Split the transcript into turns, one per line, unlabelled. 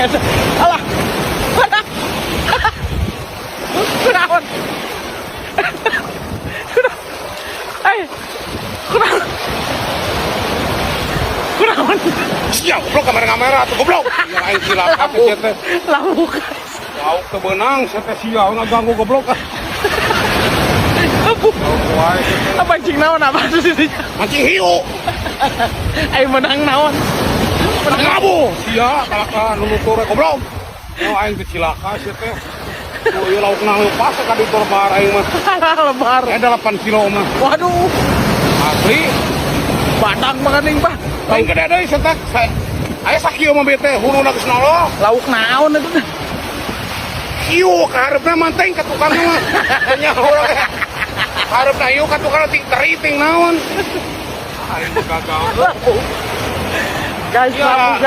Eta. Alah. Kunaon? Kunaon? Eh. Kunaon? Kunaon?
Sia, goblok, kamera-kamera tuh, goblok. Ya, aing cilaka teh sia teh.
Lauk, guys.
Lauk teu beunang sia teh, sia ngaganggu, goblok ah.
Lauk.
Lauk wae sia teh.
Apa mancing naon, apa sih?
Mancing hiu.
Ayo, menang naon?
Menang labu. Sia, kalaka nu nutur goblok. Oh, aing teh cilaka sia teh. Oh, ieu lauk nang pas ka ditu lebar aing mah.
Lebar.
Eh, 8 kilo mah.
Waduh,
Asli.
Batang banget nih, Pak.
Lain gede deui sia teh. Aya sakieu mah bete huluna geus noloh.
Lauk naon itu?
Hiu kaharepna manteng ka tukangna mah. Nya urang teh. Harepna hiu ka tukangna ting teri ting naon. Aing mah gagal.
Guys,
Ya.
lauk.